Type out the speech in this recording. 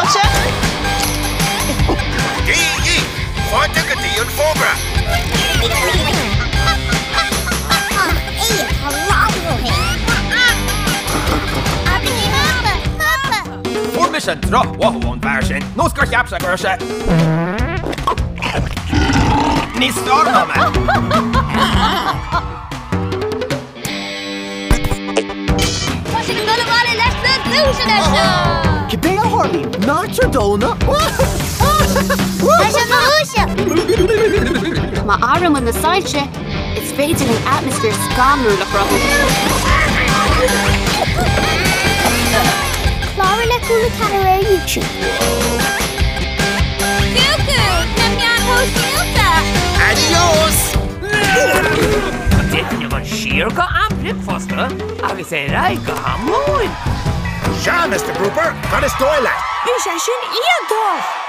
Fáilte! De dhíth! Fáilte go dtí an fógra! Ach é atá lag ó shin. Abraigí mapa! Mapa! Fuair mise drochmhothú ón bhfear sin, nós gur cheap sé go raibh sé níos fearr ná mé. Tá sibh ag dul abhaile leis na duaiseanna seo! Cibé a tharlaíonn, ná tar dóna! Tá sé mo dhuaise! Má athraíonn muid na soilse, is féidir linn atmaisféar scanrúil a chruthú. Cláraigh le Cúla 4 ar YouTube. Cúcú, na meáin shóisialta! Adios! D'fhéadfainn a dhul siar go am bricfeasta agus ar aghaidh go ham lóin. Sea, Mister Grouper, cad is dóigh leat? Bhí sé sin iontach!